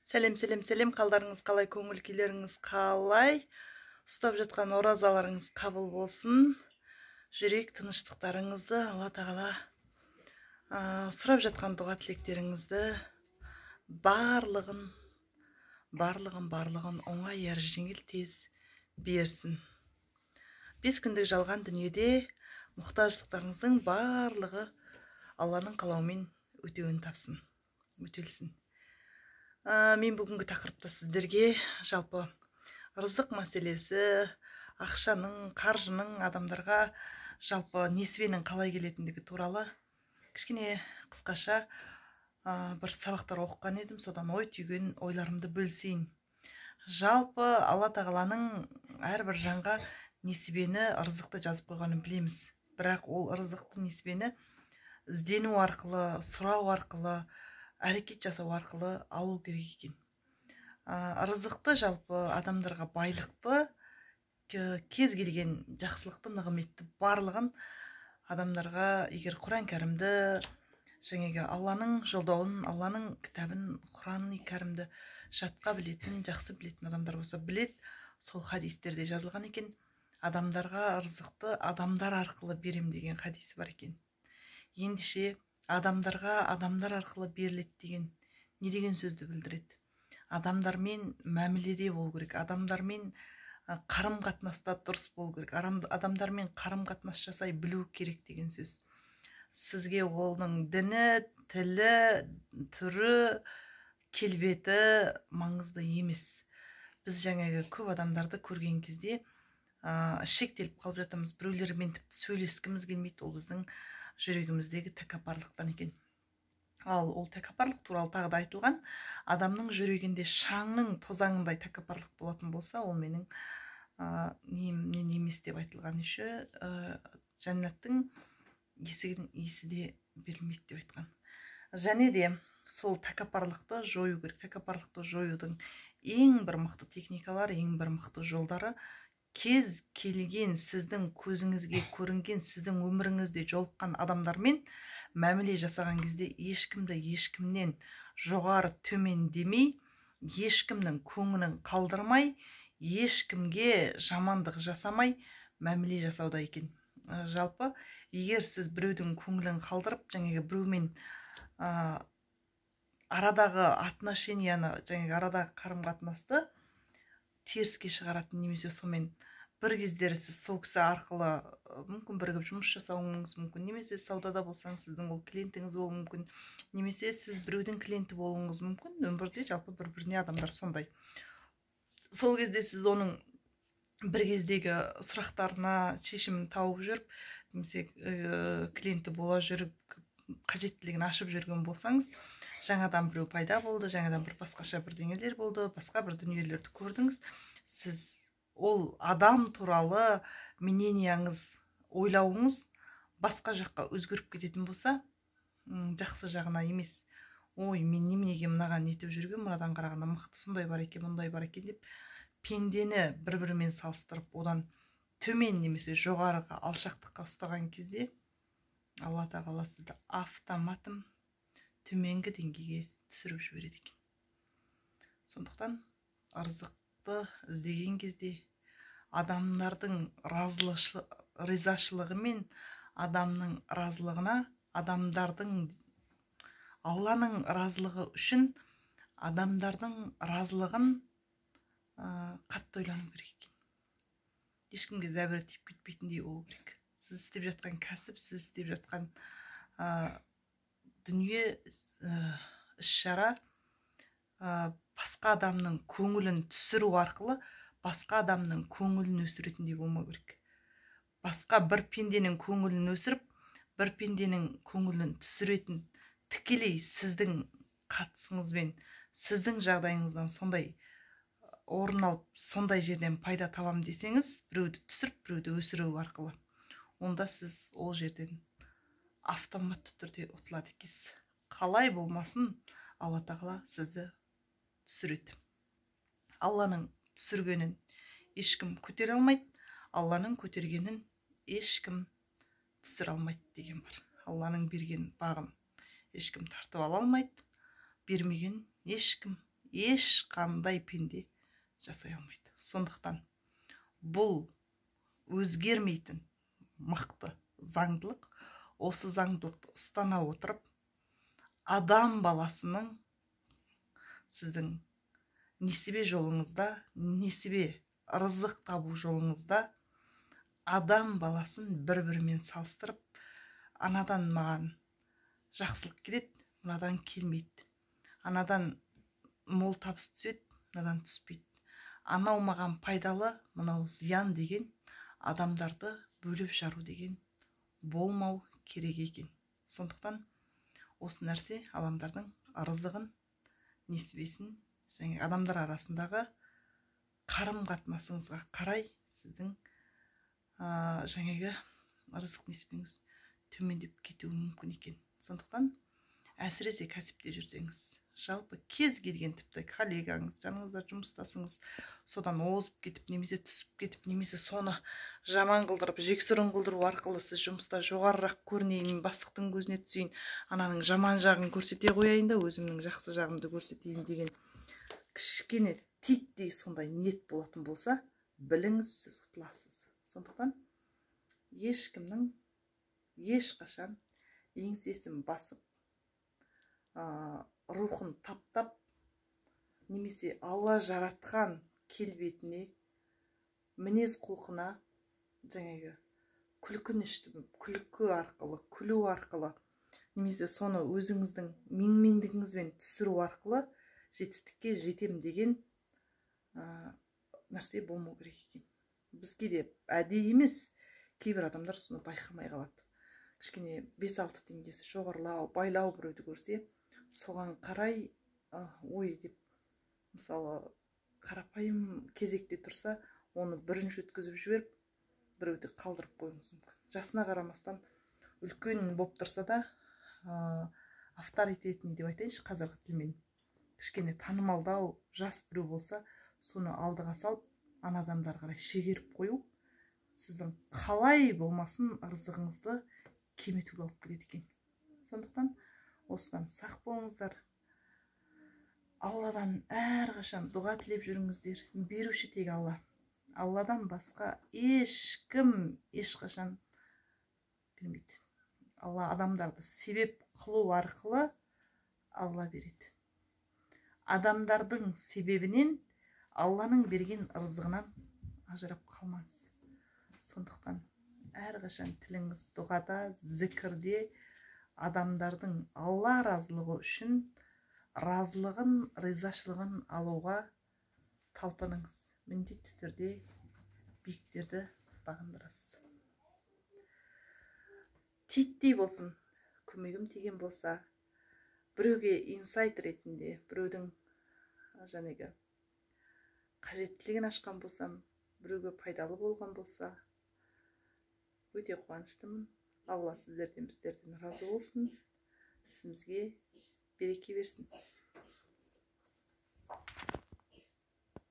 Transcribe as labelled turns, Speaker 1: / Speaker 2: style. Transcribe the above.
Speaker 1: Сәлем, сәлем, сәлем! Қалдарыңыз қалай, көңіл күйлеріңіз қалай? Ұстап жатқан оразаларыңыз қабыл болсын. Жүрек тыныштықтарыңызды Алла Тағала, сұрап жатқан дұға тілектеріңізді барлығын, барлығын, барлығын оңай әрі жеңіл, тез берсін. 5 күндік жалған дүниеде мұқтаждықтарыңыздың барлығы Алланың қалауымен өтеуін тапсын, өтелсін. Мен бүгінгі тақырыпта сіздерге жалпы рызық мәселесі, ақшаның, қаржының адамдарға, жалпы несібенің қалай келетіндігі туралы кішкене қысқаша бір сабақтар оқыған едім. Содан ой түйген ойларымды бөлісейін. Жалпы Алла Тағаланың әрбір жанға несібені, ырзықты жазып қойғанын білеміз. Бірақ ол ырзықты, несібені іздену арқылы, сұрау арқылы, әрекет жасау арқылы алу керек екен. Ырзықты, жалпы адамдарға байлықты, кез келген жақсылықты, нығметті, барлығын адамдарға, егер Құран Кәрімді, жаңағы Алланың жолдауын, Алланың кітабын, Құран Кәрімді жатқа білетін, жақсы білетін адамдар болса, білет, сол хадистерде жазылған екен: адамдарға ырзықты адамдар арқылы берем деген хадисі бар екен. Ендеше, адамдарға адамдар арқылы беріледі деген не деген сөзді білдіреді? Адамдармен мәміледе болу керек, адамдармен қарым қатынаста дұрыс болу керек, адамдармен қарым қатынас жасай білу керек деген сөз. Сізге оның діні, тілі, түрі, келбеті маңызды емес. Біз жаңағы көп адамдарды көрген кезде шектеліп қалып жатамыз, біреулермен тіпті сөйлескіміз келмейді. Ол біздің жүрегіміздегі тәкаппарлықтан екен. Ал ол тәкаппарлық туралы тағы да айтылған: адамның жүрегінде шаңның тозаңындай тәкаппарлық болатын болса, ол менің немнен емес деп айтылған. Еще жәннаттың есігінің иісі де берілмейді деп айтқан. Және де сол тәкаппарлықты жою керек. Тәкаппарлықты жоюдың ең бір мықты техникалары, ең бір мықты жолдары: кез келген сіздің көзіңізге көрінген, сіздің өміріңізде жолыққан адамдармен мәміле жасаған кезде ешкімді ешкімнен жоғары, төмен демей, ешкімнің көңілін қалдырмай, ешкімге жамандық жасамай мәміле жасауда екен. Жалпы, егер сіз біреудің көңілін қалдырып, жаңағы біреумен арадағы отношенияны, жаңағы арадағы қарым қатынасты теріске шығаратын немесе сонымен бір кездері сіз сол кісі арқылы мүмкін бірігіп жұмыс жасауыңыз мүмкін, немесе саудада болсаңыз, сіздің ол клиентіңіз болуы мүмкін, немесе сіз біреудің клиенті болуыңыз мүмкін. Өмірде жалпы бір біріне адамдар сондай. Сол кезде сіз оның бір кездегі сұрақтарына шешімін тауып жүріп немесе клиенті бола жүріп, қажеттілігін ашып жүрген болсаңыз, жаңадан біреу пайда болды, жаңадан бір басқаша бірдеңелер болды, басқа бір дүниелерді көрдіңіз. Сіз ол адам туралы мненияңыз, ойлауыңыз басқа жаққа өзгеріп кететін болса, жақсы жағына емес, ой, мен неменеге мынаған нетіп жүрген, мынадан қарағанда мықты сондай бар екен, мұндай бар екен деп, пендені бір бірімен салыстырып, одан төмен немесе жоғарыға, алшақтыққа ұстаған кезде, Алла Тағала сізді автоматом төменгі деңгейге түсіріп жібереді екен. Сондықтан ырзықты іздеген кезде адамдардың ризашылығы мен адамның разылығына, адамдардың, Алланың разылығы үшін адамдардың разылығын қатты ойлану керек екен. Ешкімге зәбірі тиіп кетпейтіндей болу керек. Сіз істеп жатқан кәсіп, сіз істеп жатқан дүние, іс шара басқа адамның көңілін түсіру арқылы басқа адамның көңілін өсіретіндей болмау керек. Басқа бір пенденің көңілін өсіріп, бір пенденің көңілін түсіретін, тікелей сіздің қатысыңызбен, сіздің жағдайыңыздан сондай орын алып, сондай жерден пайда табам десеңіз, біреуді түсіріп, біреуді өсіру арқылы, онда сіз ол жерден автоматты түрде ұтылады екенсіз. Қалай болмасын, Алла Тағала сізді түсіреді. Алланың түсіргенін ешкім көтере алмайды, Алланың көтергенін ешкім түсіре алмайды деген бар. Алланың берген бағын ешкім тартып ала алмайды, бермеген ешкім ешқандай пенде жасай алмайды. Сондықтан бұл өзгермейтін мықты заңдылық. Осы заңдылықты ұстана отырып, адам баласының сіздің несібе жолыңызда, несібе ырзық табу жолыңызда адам баласын бір-бірімен салыстырып, анадан маған жақсылық келеді, мынадан келмейді, анадан мол табыс түседі, мынадан түспейді, анау маған пайдалы, мынау зиян деген адамдарды бөліп жару деген болмау керек екен. Сондықтан осы нәрсе адамдардың ырзығын, несібесін және адамдар арасындағы қарым-қатынасыңызға қарай сіздің жаңағы ырзық несібеңіз төмендеп кетуі мүмкін екен. Сондықтан әсіресе кәсіпте жүрсеңіз, жалпы кез келген тіпті коллегаңыз, жаныңызда жұмыстасыңыз, содан озып кетіп, немесе түсіп кетіп, немесе соны жаман қылдырып, жексұрын қылдыру арқылы сіз жұмыста жоғарырақ көрінейін, бастықтың көзіне түсейін, ананың жаман жағын көрсете қояйын да, өзімнің жақсы жағымды көрсетейін деген кішкене титтей сондай ниет болатын болса, біліңіз, сіз ұтыласыз. Сондықтан ешкімнің ешқашан еңсесін басып, рухын таптап, немесе Алла жаратқан келбетіне, мінез құлқына жаңағы күлкінішті күлкі арқылы, күлу арқылы, немесе соны өзіңіздің менмендігіңізбен түсіру арқылы жетістікке жетем деген нәрсе болмау керек екен. Бізге де әдейі емес, кейбір адамдар соны байқамай қалады. Кішкене 5-6 теңгесі жоғарылау, байлау біреуді көрсе, соған қарай ой деп, мысалы, қарапайым кезекте тұрса, оны бірінші өткізіп жіберіп, біреуді қалдырып қоюыңыз мүмкін. Жасына қарамастан үлкен болып тұрса да, авторитетный деп айтайыншы қазіргі тілмен, кішкене танымалдау жас біреу болса, соны алдыға салып, ана адамдарға қарай шегеріп қою сіздің қалай болмасын ырзығыңызды кемітуге алып келеді екен. Сондықтан осыдан сақ болыңыздар. Алладан әрқашан дұға тілеп жүріңіздер. Беруші тек Алла. Алладан басқа ешкім ешқашан бермейді. Алла адамдарды себеп қылу арқылы Алла береді. Адамдардың себебінен Алланың берген ырзығынан ажырап қалмаңыз. Сондықтан әрқашан тіліңіз дұғада, зікірде, адамдардың Алла разылығы үшін разылығын, ризашылығын алуға талпыныңыз. Міндетті түрде биіктерді бағындырасыз. Титтей болсын, көмегім тиген болса, біреуге инсайт ретінде, біреудің жаңағы қажеттілігін ашқан болсам, біреуге пайдалы болған болса, өте қуаныштымын. Алла сіздерден, біздерден разы болсын, ісімізге береке берсін.